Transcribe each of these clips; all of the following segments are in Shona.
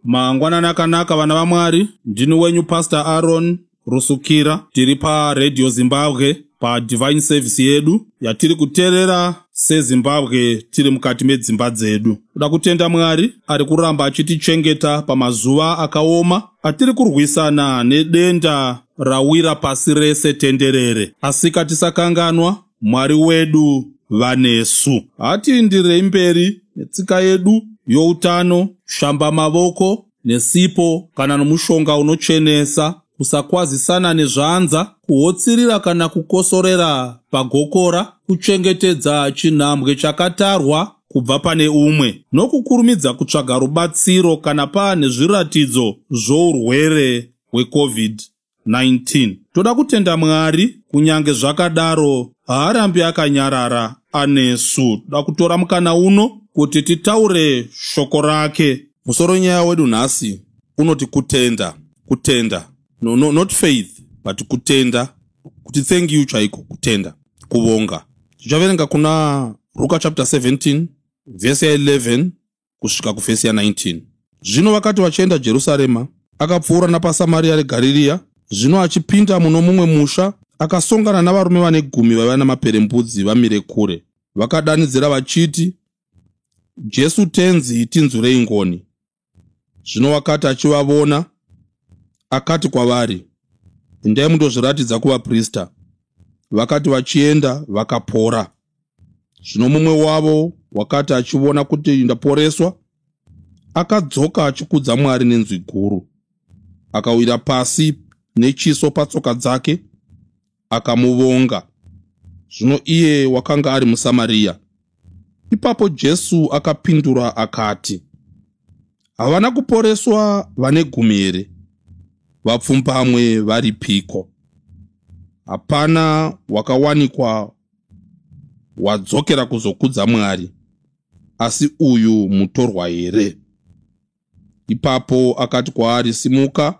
Mangwanani akanaka, vana vaMwari. Ndini wenyu Pastor Aaron Rusukira. Tiri paRadio Zimbabwe padivine service yedu yatiri kuteerera seZimbabwe tiri mukati medzimba dzedu. Kuda kutenda Mwari ari kuramba achitichengeta pamazuva akaoma atiri kurwisana nedenda rawira pasi rese tenderere. Asika tisakanganwa Mwari wedu vanesu. Hatiindirei mberi netsika yedu youtano, shamba mavoko nesipo kana nomushonga unochenesa, kusakwazisana nezvanza, kuhotsirira kana kukosorera pagokora, kuchengetedza chinhambwe chakatarwa kubva pane umwe, nokukurumidza kutsvaga rubatsiro kana paane zviratidzo zvourwere hweCovid-19. Toda kutenda Mwari, kunyange zvakadaro haarambi akanyarara, anesu. Toda kutora mukana uno kuti titaure shoko rake. Musoro nyaya wedu nhasi unoti kutenda. Kutenda, no, no, not faith, but kutenda, kuti thank you chaiko, kutenda, kuvonga. Tichaverenga kuna Ruka chapter 17 vhesi ya11 kusvika kuvhesi ya19. Zvino vakati vachienda Jerusarema, akapfuura napaSamaria reGaririya. Zvino achipinda muno mumwe musha, akasongana navarume vane 10 vaiva namaperembudzi vamire kure. Vakadanidzira vachiti, "Jesu Tenzi, tinzwirei ngoni." Zvino wakati achivavona, akati kwavari, "Endai mundozviratidza kuvaprista." Vakati vachienda, vakapora. Zvino mumwe wavo wakati achiona kuti ndaporeswa, akadzoka achikudza Mwari nenzwi guru, akawira pasi nechiso patsoka dzake, akamuvonga. Zvino iye wakanga ari muSamariya. Ipapo Jesu akapindura akati, "Havana kuporeswa vane 10 here? Vapfumbamwe varipiko? Hapana wakawanikwa wadzokera kuzokudza Mwari, asi uyu mutorwa here?" Ipapo akati kwaari, "Simuka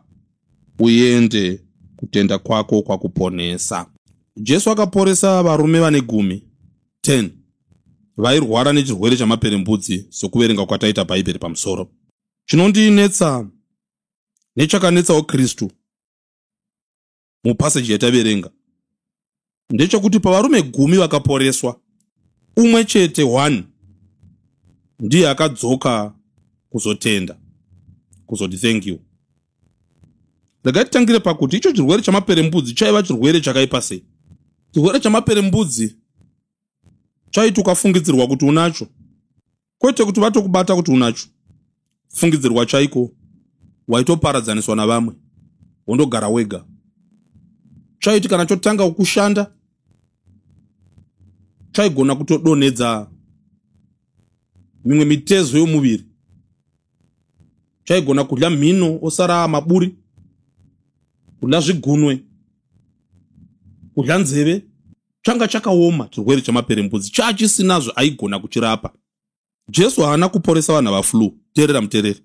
uende, kutenda kwako kwakuponesa." Jesu akaporesa varume vane 10, 10, vairwara nechirwere chamaperembudzi, sokuverenga kwataita Bhaibheri pamusoro. Chinondinetsa nechakanetsawo Kristu mupaseji yataverenga ndechekuti pavarume 10 vakaporeswa, umwe chete, 1, ndiye akadzoka kuzotenda, kuzoti thank you. Regai titangire pakuti icho chirwere chamaperembudzi chaiva chirwere chakaipa sei. Chirwere chamaperembudzi chaiti ukafungidzirwa kuti unacho, kwete kuti vatokubata kuti unacho, fungidzirwa chaiko, waitoparadzaniswa navamwe, wondogara wega. Chaiti kana chotanga kushanda, chaigona kutodonhedza mimwe mitezo yomuviri. Chaigona kudya mhino osara maburi, kudya zvigunwe, kudya nzeve. Changa chakaoma chirwere chamaperembudzi, chachisinazvo aigona kuchirapa. Jesu haana kuporesa vanhu vaflu, teerera muteereri,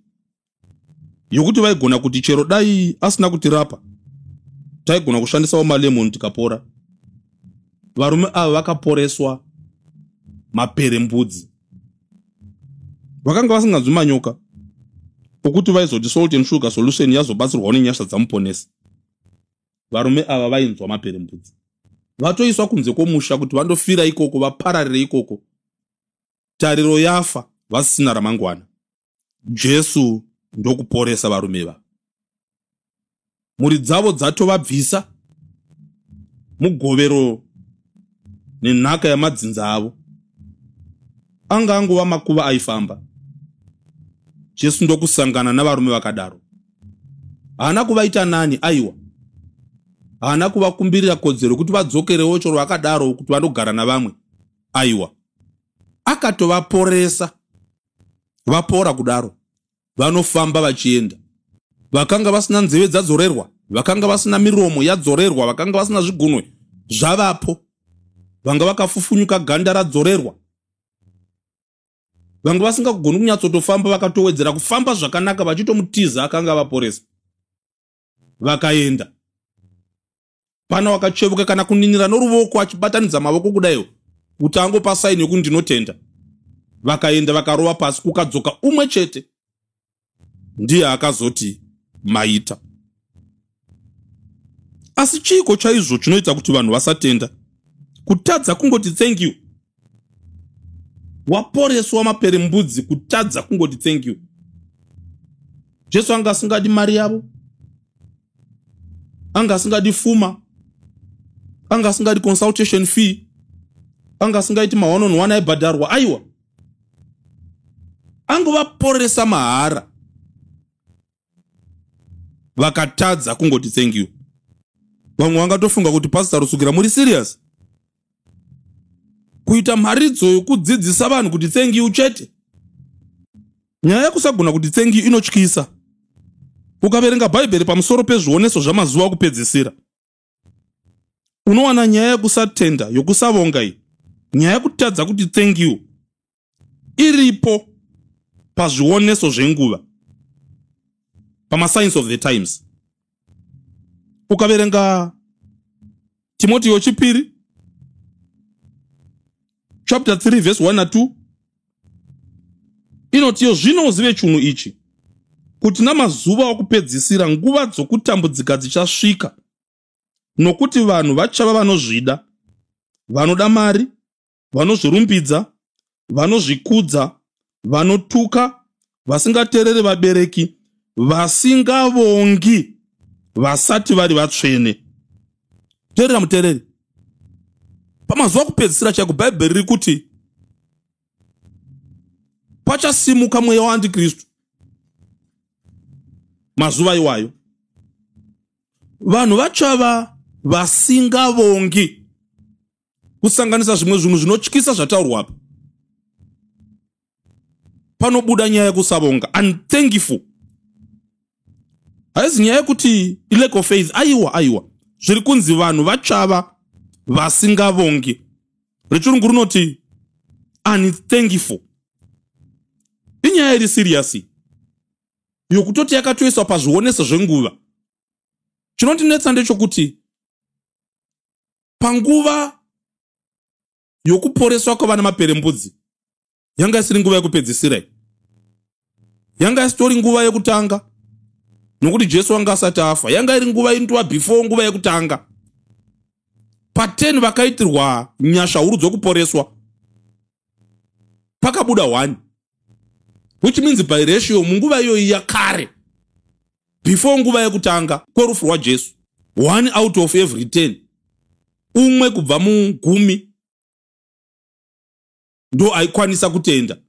yokuti vaigona kuti chero dai asina kutirapa taigona kushandisawo malemoni tikapora. Varume ava vakaporeswa maperembudzi, vakanga vasinganzwi manyoka okuti vaizoti salt and sugar solution yazobatsirwawo nenyasha dzamuponesi. Varume ava vainzwa maperembudzi, vatoiswa kunze kwomusha kuti vandofira ikoko, vapararire ikoko, tariro yafa, vasisina ramangwana. Jesu ndokuporesa varume va mhuri dzavo dzatovabvisa mugovero nenhaka yamadzinza avo, anga angova makuva aifamba. Jesu ndokusangana navarume vakadaro. Haana kuvaita nani, aiwa. Haana kuvakumbirira kodzero kuti vadzokerewo chero vakadaro kuti vandogara navamwe, aiwa. Akatovaporesa, vapora kudaro vanofamba vachienda. Vakanga vasina nzeve dzadzorerwa, vakanga vasina miromo yadzorerwa, vakanga vasina zvigunwe zvavapo, vanga vakafufunyuka ganda radzorerwa, vanga vasingagoni kunyatsotofamba vakatowedzera kufamba zvakanaka vachitomutiza akanga vaporesa. Vakaenda pana wakachevuka kana kuninira noruvoko achibatanidza mavoko kudaiwo kuti angopa saini yokuti ndinotenda. Vakaenda vakarova pasi, kukadzoka umwe chete. Ndiye akazoti maita. Asi chiiko chaizvo chinoita kuti vanhu vasatenda? Kutadza kungoti thank you. Waporeswa maperembudzi, kutadza kungoti thank you. Jesu anga asingadi mari yavo, anga asingadi fuma, anga asingadi consultation fee, anga asingaiti ma1 on 1 aibhadharwa. Aiwa, angovaporesa mahara, vakatadza kungoti thank you. Vamwe vangatofunga kuti, "Pastor Rusukira, muri serious kuita mharidzo yokudzidzisa vanhu kuti thank you chete?" Nyaya yekusagona kuti thank you inotyisa. Ukaverenga Bhaibheri pamusoro pezvioneso zvamazuva okupedzisira, unowana nyaya yekusatenda, yokusavonga iyi, nyaya yekutadza kuti thank you iripo pazvioneso zvenguva, pamasigns of the times. Ukaverenga Timoteo chipiri chapter 3 verse 1 na2, inotiyo, "Zvino uzive chinhu ichi, kuti namazuva okupedzisira nguva dzokutambudzika dzichasvika, nokuti vanhu vachava vanozvida, vanoda mari, vanozvirumbidza, vanozvikudza, vanotuka, vasingateereri vabereki, vasingavongi, vasati vari vatsvene." Teerera, muteereri, pamazuva okupedzisira chaiko, Bhaibheri riri kuti pachasimuka mweya waantikristu. Mazuva iwayo vanhu vachava vasingavongi, kusanganisa zvimwe zvinhu zvinotyisa zvataurwa apa. Panobuda nyaya yekusavonga, unthankful. Haizi nyaya yekuti ilack of faith, aiwa, aiwa. Zviri kunzi vanhu vachava vasingavongi. Rechirungu rinoti unthankful. Inyaya iri serious yokutoti yakatoiswa pazvioneso zvenguva. Chinondinetsa ndechekuti panguva yokuporeswa kwavana maperembudzi yanga isiri nguva yekupedzisira, yanga isitori nguva yekutanga, nokuti Jesu anga asati afa. Yanga iri nguva inotova before nguva yekutanga. Pa10 vakaitirwa nyasha huru dzokuporeswa, pakabuda 1, which means by ratio, munguva iyoyi yakare before nguva yekutanga kwerufu rwaJesu, 1 out of every 10, umwe kubva mugumi, ndo aikwanisa kutenda,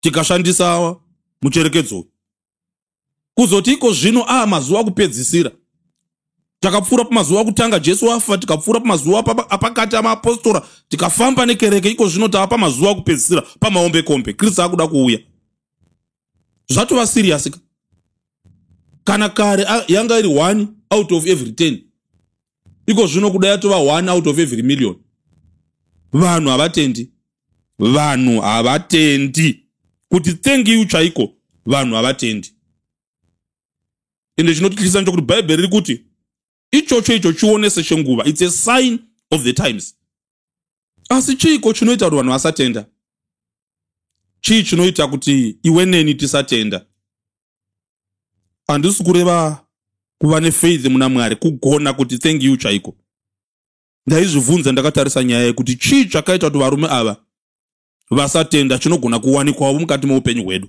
tikashandisa mucherekedzo. Kuzoti iko zvino aa mazuva akupedzisira, takapfuura pamazuva akutanga Jesu afa, tikapfuura pamazuva apakati amaapostora, tikafamba nekereke. Iko zvino tava pamazuva akupedzisira, pamahombekombe, Kristu akuda kuuya. Zvatova serious ka. Kana kare yanga iri 1 out of every 10, iko zvino kuda yatova 1 out of every million. Vanhu havatendi, vanhu havatendi kuti thank you chaiko. Vanhu havatendi. Ende chinotityisa nchokuti Bhaibheri riri kuti ichocho icho chionese chenguva. It's a sign of the times. Asi chiiko chinoita kuti vanhu vasatenda? Chii chinoita kuti iwe neni tisatenda? Handisi kureva kuva nefaith muna Mwari, kugona kuti thank you chaiko. Ndaizvibvunza ndakatarisa nyaya yekuti chii chakaita kuti varume ava vasatenda chinogona kuwanikwawo mukati meupenyu hwedu.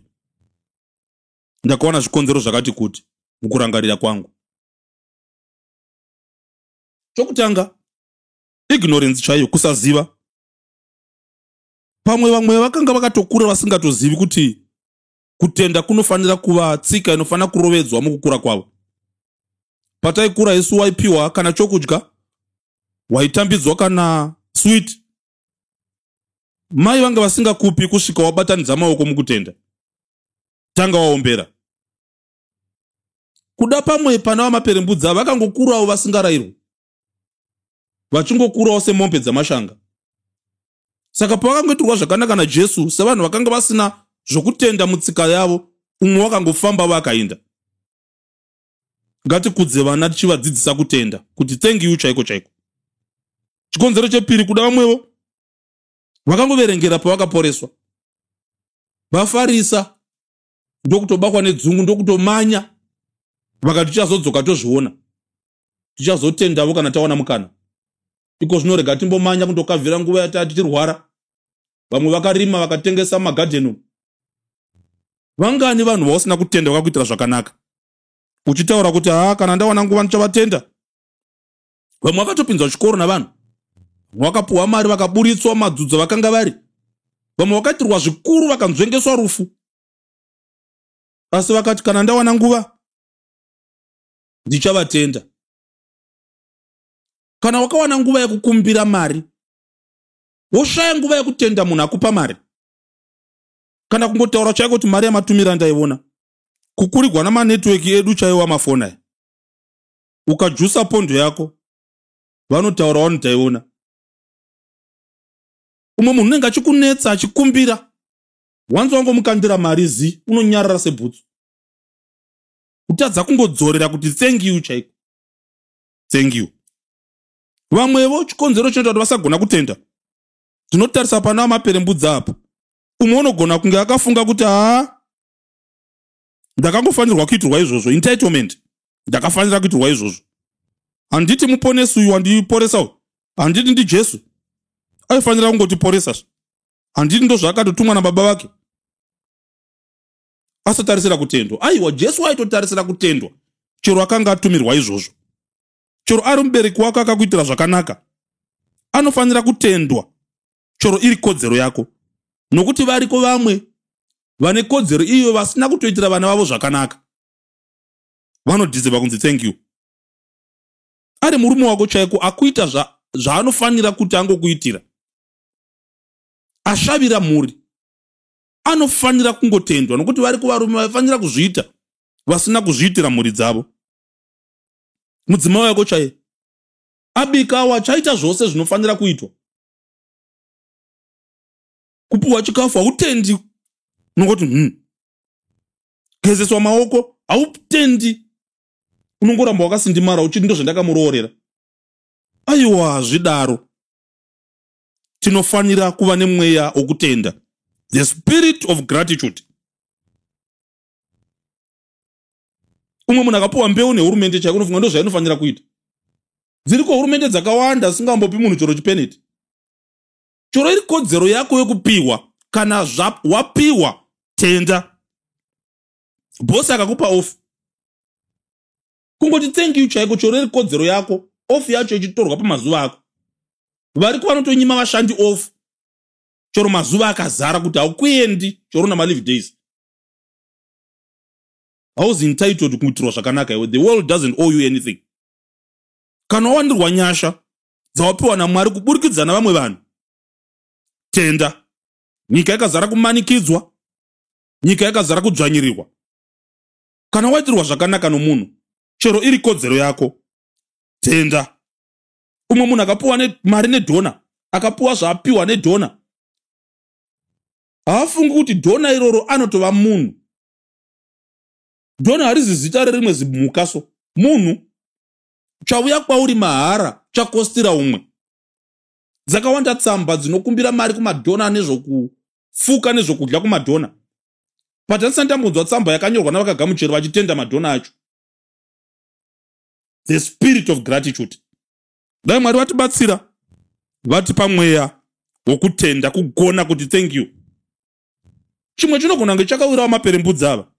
Ndakaona zvikonzero zvakati kuti mukurangarira kwangu. Chokutanga, ignorance chaiyo, kusaziva. Pamwe vamwe vakanga vakatokura vasingatozivi kuti kutenda kunofanira kuva tsika inofanira kurovedzwa mukukura kwavo. Pataikura isu, waipiwa kana chokudya, waitambidzwa kana sweet, mai vanga vasingakupi kusvika wabatanidza maoko mukutenda, tanga waombera. Kuda pamwe pana vamaperembudzi vakangokurawo vasingarayirwi, vachingokurawo semombe dzamashanga. Saka pavakangoitirwa zvakanaka naJesu, sevanhu vakanga vasina zvokutenda mutsika yavo, umwe wakangofamba vakaenda. Ngatikudze vana tichivadzidzisa kutenda, kuti thank you chaiko chaiko. Chikonzero chepiri, kuda vamwevo vakangoverengera pavakaporeswa. Vafarisa Ndokutobakwa nedzungu, ndokutomanya, vakati tichazodzoka tozviona, tichazotendavo kana tawana mukana. Iko zvinorega timbomanya kundokavhira nguva yataa tichirwara. Vamwe vakarima vakatengesa magadheni. Vangani vanhu vausina kutenda vakakuitira zvakanaka, uchitaura kuti haa, kana ndawana nguva ndichavatenda? Vamwe vakatopinzwa chikoro navanhu, vamwe vakapuhwa mari vakaburitswa madzudzo vakanga vari, vamwe vakaitirwa zvikuru vakanzvengeswa rufu, asi vakati kana ndawana nguva ndichavatenda. Kana wakawana nguva yekukumbira mari, woshaya nguva yekutenda munhu akupa mari, kana kungotaura chaiko kuti mari yamatumira ndaiona. Kukurigwa namanetiweki edu chaiwo amafoni aya, ukajusa pondo yako vanotaura wani taiona. Umwe munhu unenge achikunetsa achikumbira, wanzi wangomukandira mari zi unonyarara sebhutsu, kutadza kungodzorera kuti thank you chaiko, thank you. Vamwevo chikonzero chinoita kuti vasagona kutenda, tinotarisa pana amaperembudzi apa. Umwe unogona kunge akafunga kuti haa, ndakangofanirwa kuitirwa izvozvo, entitlement, ndakafanira kuitirwa izvozvo. Handiti muponesi uyu wandiporesa uyu, handiti ndiJesu aifanira kungotiporesa? Handiti ndozvaakatotumwa nababa vake? Asatarisira kutendwa. Aiwa, Jesu aitotarisira kutendwa chero akanga atumirwa izvozvo. Chero ari mubereki wako akakuitira zvakanaka, anofanira kutendwa chero iri kodzero yako, nokuti variko vamwe vane kodzero iyo vasina kutoitira vana vavo zvakanaka, vanodhizeva kunzi thank you. Ari murume wako chaiko akuita zvaanofanira kuti angokuitira, ashavira mhuri, anofanira kungotendwa, nokuti variko varume vaifanira kuzviita vasina kuzviitira mhuri dzavo. Mudzimai wako chaiye abikawo, achaita zvose zvinofanira kuitwa, kupiwa chikafu hautendi, unongoti Gezeswa maoko hautendi, unongoramba wakasindimara uchiti ndozvandakamuroorera. Aiwa, hazvidaro. Tinofanira kuva nemweya wokutenda, the spirit of gratitude. Umwe munhu akapiwa mbeu nehurumende chaiko, unofunga ndozvainofanira kuita. Dziriko hurumende dzakawanda dzisingambopi munhu chero chipeneti, chero iri kodzero yako yekupiwa. Kana wapiwa, tenda. Bhosi akakupa off, kungoti thank you chaiko, chero iri kodzero yako, off yacho ichitorwa pamazuva ako. Variko vanotonyima vashandi off chero mazuva akazara, kuti haukuendi chero namaleave days. Hauzi entitled kuitirwa zvakanaka iwe. The world doesn't owe you anything. Kana wawandirwa nyasha dzawapiwa naMwari kuburikidza navamwe vanhu, tenda. Nyika yakazara kumanikidzwa, nyika yakazara kudzvanyirirwa. Kana waitirwa zvakanaka nomunhu, chero iri kodzero yako, tenda. Umwe munhu akapiwa mari nedonor, akapiwa zvaapiwa nedonor, haafungi kuti donor iroro anotova munhu. Donor harizi zita rerimwe zimhuka, so munhu chauya kwauri mahara chakostira umwe. Dzakawanda tsamba dzinokumbira mari kumadonor nezvokufuka nezvokudya kumadonor, but handisati ndambonzwa tsamba yakanyorwa navakagamuchiri vachitenda madonor acho. The spirit of gratitude. Dai Mwari vatibatsira, vatipa mweya wokutenda, kugona kuti thank you. Chimwe chinogona kunge chakawirawo maperembudzi ava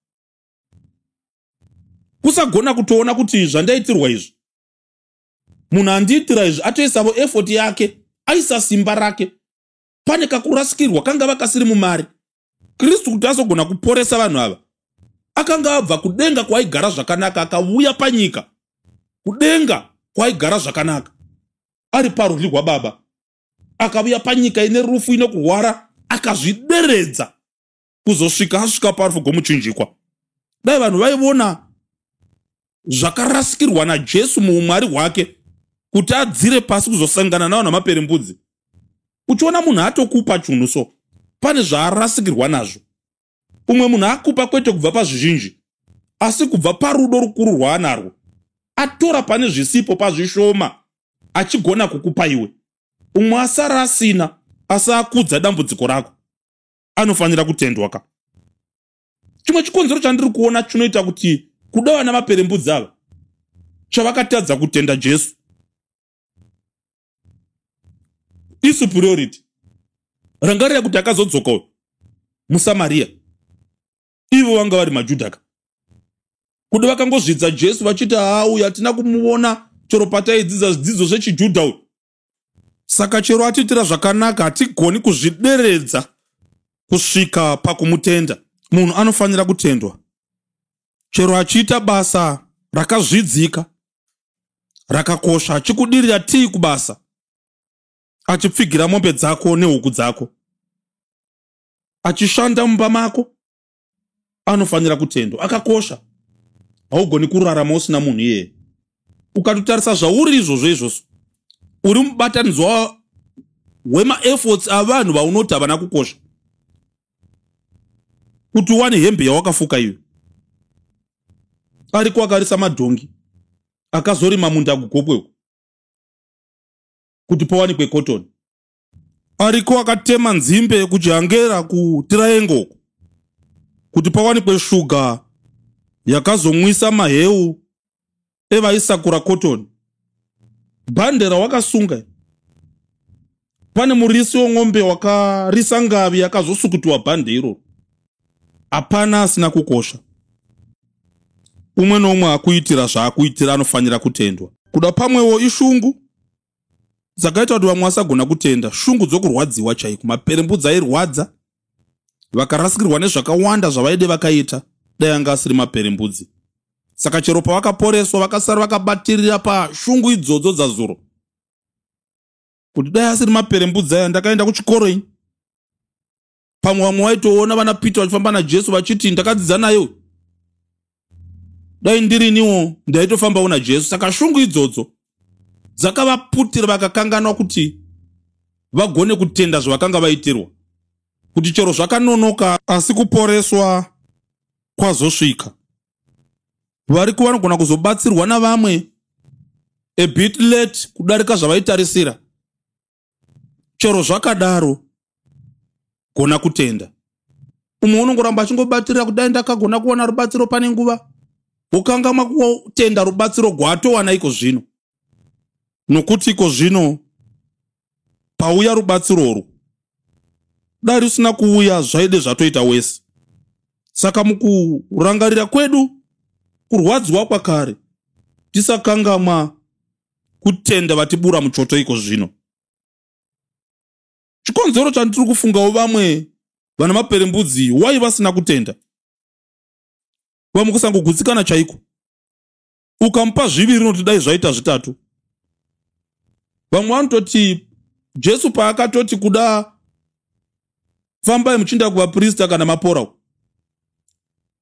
kusagona kutoona kuti zvandaitirwa izvi, munhu andiitira izvi atoisavo effort yake, aisa simba rake. Pane kakurasikirwa kangava kasiri mumari. Kristu kuti azogona kuporesa vanhu ava, akanga abva kudenga kwaigara zvakanaka, akauya panyika. Kudenga kwaigara zvakanaka ari parudyi rwababa, akauya panyika ine rufu, ine kurwara, akazvideredza kuzosvika asvika parufu gwomuchinjikwa. Dai vanhu vaiona zvakarasikirwa naJesu muumwari hwake kuti adzire pasi kuzosangana navanhu vamaperembudzi. Uchiona munhu atokupa chinhu, so pane zvaarasikirwa nazvo. Umwe munhu akupa kwete kubva pazvizhinji, asi kubva parudo rukuru rwaanarwo, atora pane zvisipo, pazvishoma, achigona kukupa iwe. Umwe asara asina, asi akudza dambudziko rako, anofanira kutendwa ka. Chimwe chikonzero chandiri kuona chinoita kuti kuda vana maperembudzi ava chavakatadza kutenda Jesu isuperiority. Rangarira kuti akazodzoka uyu muSamaria, ivo vanga vari maJudha ka. Kuda vakangozvidza Jesu vachiti haa, uyu hatina kumuona chero pataidzidza zvidzidzo zvechiJudha uyu. Saka chero atiitira zvakanaka hatigoni kuzvideredza kusvika pakumutenda. Munhu anofanira kutendwa chero achiita basa rakazvidzika rakakosha, achikudirira tii kubasa, achipfigira mombe dzako nehuku dzako, achishanda mumba mako, anofanira kutendwa. Akakosha. Haugoni kurarama usina munhu iyeye. Ukatotarisa zvauri izvozvo izvozvo, uri mubatanidzwa wemaefforts avanhu vaunoti havana kukosha kuti uwane hembe yawakafuka iyo. Ariko akarisa madhongi, akazorima munda kuGokwe kuti pawanikwe cotton. Ariko akatema nzimbe kuJangera kuTriangle kuti pawanikwe shuga yakazomwisa maheu evaisakura cotton. Bhande rawakasunga, pane murisi weng'ombe wakarisa ngavi yakazosukutiwa bhande iroro. Hapana asina kukosha. Umwe noumwe akuitira zvaakuitira anofanira kutendwa. Kuda pamwewo ishungu dzakaita kuti vamwe vasagona kutenda, shungu dzokurwadziwa chaiko. Maperembudzi airwadza, vakarasikirwa nezvakawanda zvavaide vakaita dai anga asiri maperembudzi. Saka chero pavakaporeswa, vakasara vakabatirira pashungu idzodzo dzazuro kuti dai asiri maperembudzi aya ndakaenda kuchikoro ini. Pamwe vamwe vaitoona vana Peter vachifamba naJesu vachiti ndakadzidza naye, dai ndiriniwo ndaitofambawo naJesu. Saka shungu idzodzo dzakavaputira, vakakanganwa kuti vagone kutenda zvavakanga vaitirwa, kuti chero zvakanonoka asi kuporeswa kwazosvika. Variko vanogona kuzobatsirwa navamwe a bit late kudarika zvavaitarisira. Chero zvakadaro, gona kutenda. Umwe unongoramba achingobatirira kudai ndakagona kuwana rubatsiro pane nguva, wokangamwa kutenda rubatsiro gwatowana iko zvino, nokuti iko zvino pauya rubatsiro urwu, dai rusina kuuya zvaide zvatoita wese. Saka mukurangarira kwedu kurwadziwa kwakare, tisakangamwa kutenda vatibura muchoto iko zvino. Chikonzero chandiri kufungawo vamwe vana maperembudzi wai vasina kutenda, vamwe kusangogutsikana chaiko. Ukamupa zviviri unoti dai zvaita zvitatu. Vamwe vanototi Jesu paakatoti kuda fambai muchiinda kuvaprista kana mapora,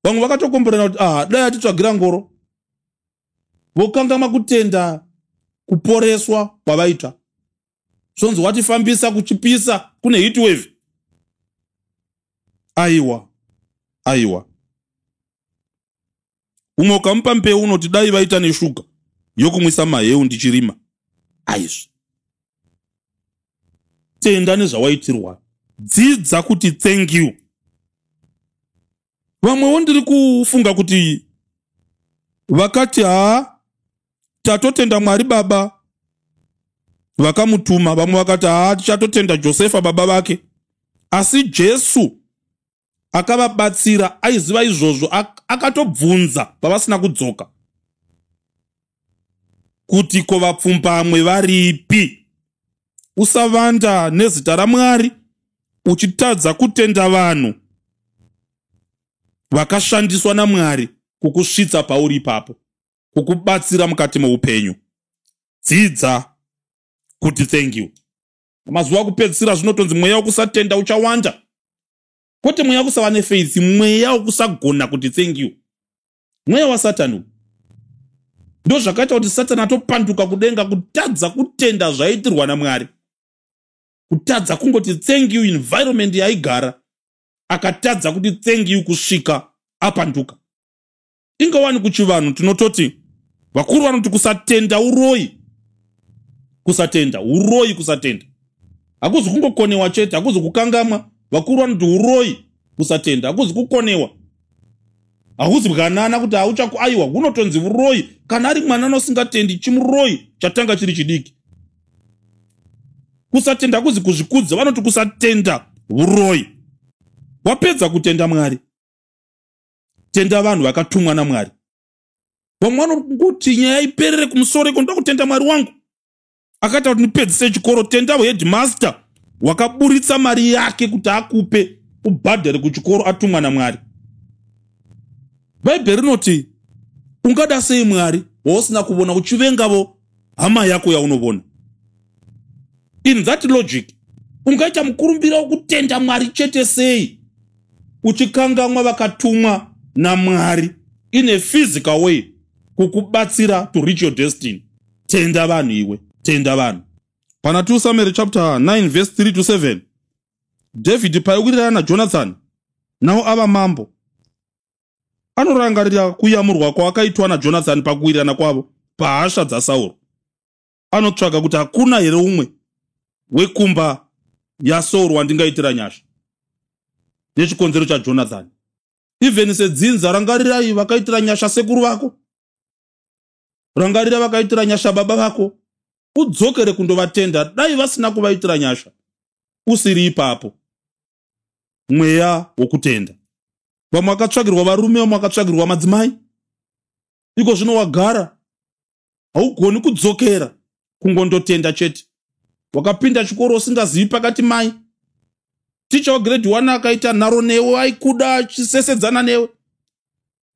vamwe vakatokomborana kuti aha, dai atitsvagira ngoro. Vokangamwa kutenda kuporeswa kwavaita. Zvonzi watifambisa kuchipisa kune heat wave. Aiwa, aiwa. Umwe ukamupa mbeu unoti dai vaita neshuga yokumwisa maheu ndichirima. Aizvi, tenda nezvawaitirwa, dzidza kuti thank you. Vamwewo ndiri kufunga kuti vakati haa, tatotenda Mwari Baba vakamutuma. Vamwe vakati haa, tichatotenda Josefa baba vake. Asi Jesu akavabatsira aiziva izvozvo, akatobvunza pavasina kudzoka kuti ko vapfumbamwe varipi? Usavanda nezita raMwari uchitadza kutenda vanhu vakashandiswa naMwari kukusvitsa pauri ipapo, kukubatsira mukati meupenyu. Dzidza kuti thank you. Mazuva akupedzisira zvinotonzi mweya wokusatenda uchawanda, kwete mweya wokusava nefaith, mweya wokusagona kuti thank you, mweya waSatani. Ndo zvakaita kuti Satani atopanduka kudenga, kutadza kutenda zvaitirwa naMwari, kutadza kungoti thank you. Environment yaigara, akatadza kuti thank you kusvika apanduka. Ingawani kuchivanhu tinototi vakuru vanoti kusatenda uroyi, kusatenda uroyi. Kusatenda hakuzi kungokonewa chete, hakuzi kukangamwa. Vakuru vanoti uroyi kusatenda, hakuzi kukonewa. Hakuzi bwanana kuti hauchaku, aiwa, hunotonzi uroyi. Kana ari mwana nosingatendi, chimuroyi chatanga chiri chidiki. Kusatenda kuzi kuzvikudza, vanoti kusatenda uroyi. Wapedza kutenda Mwari, tenda vanhu vakatumwa naMwari. Vamwe vanongoti nyaya iperere kumusoro iko, ndoda kutenda Mwari wangu akaita kuti ndipedzise chikoro. Tenda headmaster wakaburitsa mari yake kuti akupe ubhadhare kuchikoro, atumwa naMwari. Bhaibheri rinoti ungada sei Mwari wausina kuvona, uchivengavo hama yako yaunovona? In that logic, ungaita mukurumbira wokutenda Mwari chete sei, uchikangamwa vakatumwa naMwari in a physical way kukubatsira to reach your destiny? Tenda vanhu iwe, tenda vanhu. Pana 2 Samuel chapter 9 verse 3 to 7, David paiwirirana naJonathan, nawo ava mambo, anorangarira kuyamurwa kwaakaitwa naJonathan pakuwirirana kwavo pahasha dzaSauro. Anotsvaga kuti hakuna here umwe wekumba yaSauro wandingaitira nyasha nechikonzero chaJonathan. Even sedzinza, rangarirai vakaitira nyasha sekuru vako, rangarira vakaitira nyasha baba vako, udzokere kundovatenda. Dai vasina kuvaitira nyasha, usiri ipapo. Mweya wokutenda. Vamwe vakatsvagirwa varume, vamwe vakatsvagirwa madzimai. Iko zvino wagara, haugoni kudzokera kungondotenda chete. Wakapinda chikoro usingazivi pakati mai. Ticha wagrade 1 akaita nharo newe, aikuda, achisesedzana newe.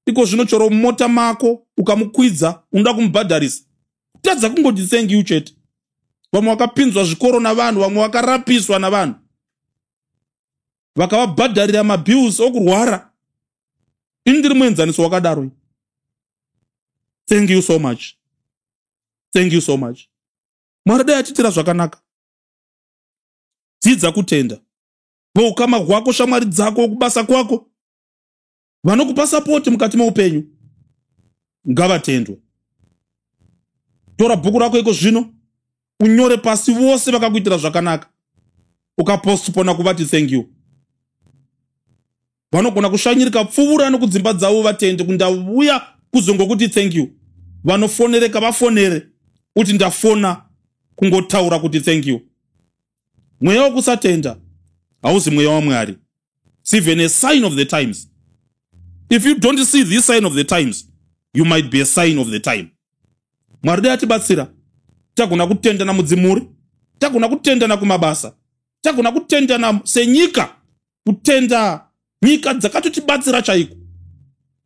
Iko zvino chero mumota mako ukamukwidza, unoda kumubhadharisa. Kutadza kungoti thank you chete. Vamwe vakapinzwa zvikoro navanhu, vamwe vakarapiswa navanhu, vakavabhadharira mabills okurwara. Ini ndiri muenzaniso wakadaro. Thank you so much, thank you so much. Mwari dai atiitira zvakanaka. Dzidza kutenda voukama hwako, shamwari dzako, kubasa kwako, vanokupa support mukati meupenyu, ngavatendwe. Tora bhuku rako iko zvino, unyore pasi vose vakakuitira zvakanaka. Ukapostpona kuvati thank you, vanogona kushanyirika pfuvura nokudzimba dzavo, vatende kundauya kuzongokuti thank you. Vanofonereka, vafonere uti ndafona kungotaura kuti thank you. Mweya wokusatenda hauzi mweya waMwari. It's even a sign of the times. If you don't see this sign of the times, you might be a sign of the time. Mwari dai atibatsira tagona kutendana mudzimuri, tagona kutendana kumabasa, tagona kutendana senyika, kutenda nyika dzakatotibatsira chaiko.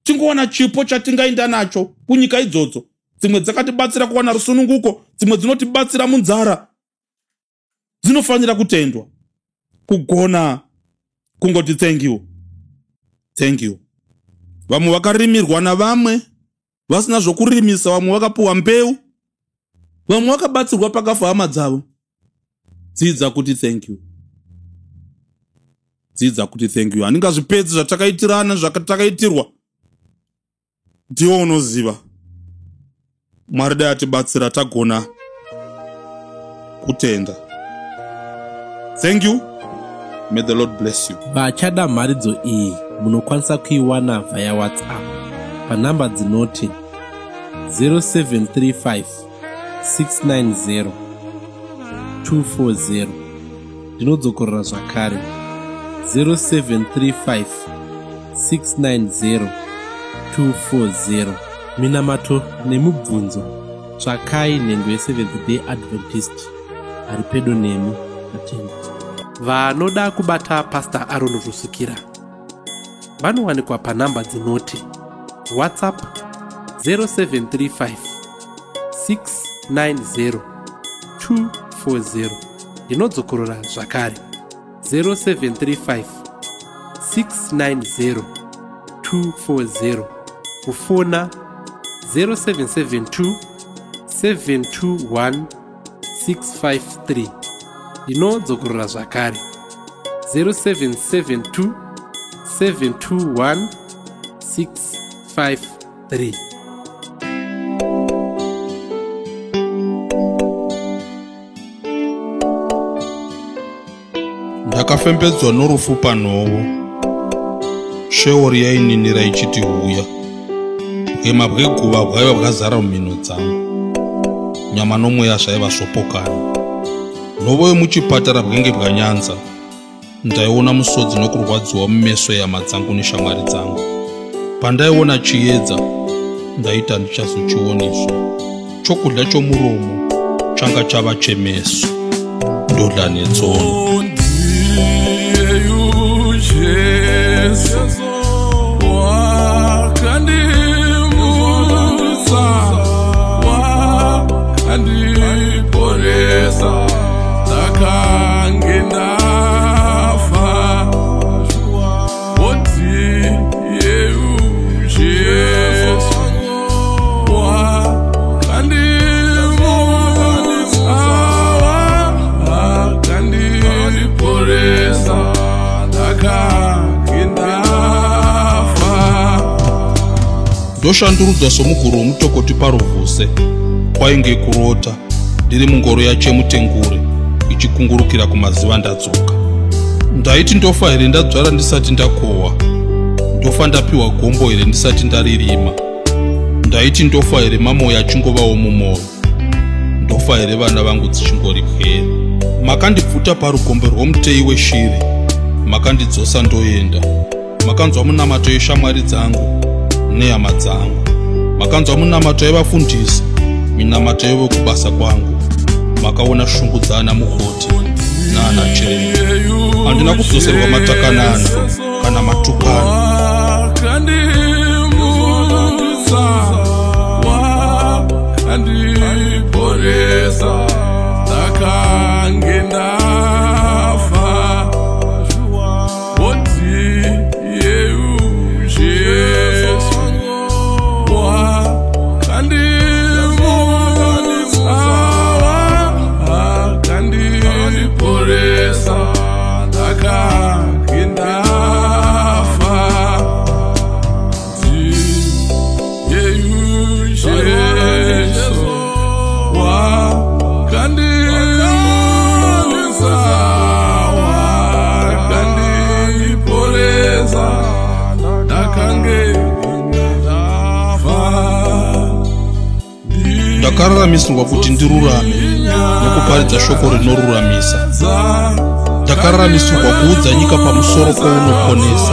Tingowana chipo chatingaenda nacho kunyika idzodzo. Dzimwe dzakatibatsira kuwana rusununguko, dzimwe dzinotibatsira munzara, dzinofanira kutendwa. Kugona kungoti thank you, thank you. Vamwe vakarimirwa navamwe vasina zvokurimisa, vamwe vakapiwa mbeu, vamwe vakabatsirwa pakafa hama dzavo. Dzidza kuti thank you, dzidza kuti thank you. Handingazvipedzi zvatakaitirana, zvakatakaitirwa, ndiwo unoziva. Mwari dai atibatsira tagona kutenda. Thank you, may the Lord bless you. Vachada mharidzo iyi munokwanisa kuiwana via WhatsApp panhamba dzinoti 0735 690 240. Ndinodzokorora zvakare, 0735 690 240. Minamato nemubvunzo, tsvakai nhengo yeSeventh Day Adventist ari pedo nemi. Tatenda. Vanoda kubata Pastor Aaron Rusukira vanowanikwa panhamba dzinoti WhatsApp 0735 690 240. Ndinodzokorora zvakare, 0735 690 240. Kufona 0772 721 653. Ndinodzokorora zvakare, 0772 721 653. Ndakafembedzwa norufu panhovo. Sheori yaininira ichiti huya. Hwema bweguva bwaiva bwazara mumhino dzangu. Nyama nomweya zvaiva zvopokana. Nhovo yomuchipatara bwenge bwanyanza. Ndaiona musodzi nokurwadziwa mumeso ehama dzangu neshamwari dzangu. Pandaiona chiedza, ndaiti handichazochionizve. Chokudya chomuromo changa chava chemeso. Ndodla netsono. Ndiye Jesu wakandimutsa, wakandiporesa, ndakange ndafa. Ndiye Jesu wakandimutsa, wakandiporesa, ndakange ndafa. Ndoshandurudzwa somuguru womutokoti paruvhuse. Kwainge kurota ndiri mungoro yaChemutengure ichikungurukira kumaziva ndadzoka. Ndaiti ndofa here ndadzvara ndisati ndakohwa? Ndofa ndapiwa gombo here ndisati ndaririma? Ndaiti ndofa here mamoyo achingovawo mumwoyo? Ndofa here vana vangu dzichingori pwere? Makandibvuta parugombe rwomuteyi weshiri, makandidzosa ndoenda. Makanzwa munamato yeshamwari dzangu nehama dzangu. Makanzwa munamato yevafundisi, minamato yevekubasa kwangu. Makaona shungu dzaana mukoti naana chiremba. Handina kudzoserwa matakanana kana matukano. Wakandimutsa, wakandiporesa, ndakange ndafa. Ndiye Jesu wakandimutsa, wakandiporesa, ndakange ndafa. Jesu wakandimutsa, wakandiporesa, ndakange ndafa. Ndakararamisirwa kuti ndirurame nokuparidza shoko rinoruramisa. Ndakararamisirwa kuudza nyika pamusoro pounoponesa,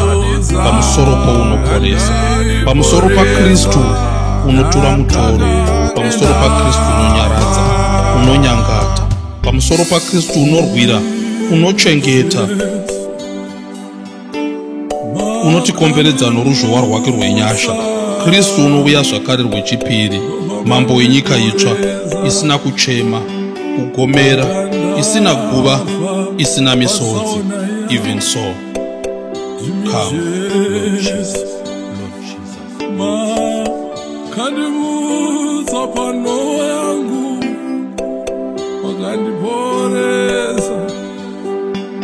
pamusoro pounoponesa, pamusoro paKristu unotura mutoro, pamusoro paKristu unonyaradza, unonyangata, pamusoro paKristu unorwira, unochengeta, unotikomberedza noruzhowa rwake rwenyasha. Kristu unouya zvakare rwechipiri, mambo wenyika itsva, isina kuchema, kugomera, isina guva, isina misodzi. Even so, come, Lord Jesus. Lord Jesus. Makandimutsa panhovo yangu, makandiporesa,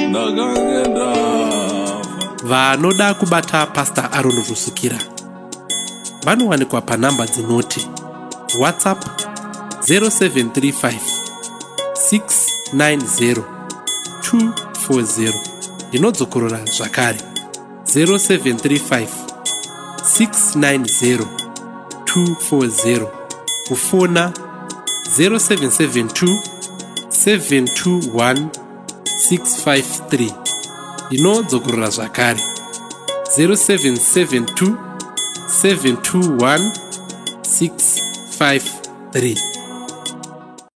ndakange ndafa. Vanoda kubata Pastor Aaron Rusukira vanowanikwa panhamba dzinoti WhatsApp 0735 690 240. Ndinodzokorora zvakare, 0735 690 240. Kufona 0772 721 653. Ndinodzokorora zvakare, 0772 721 653.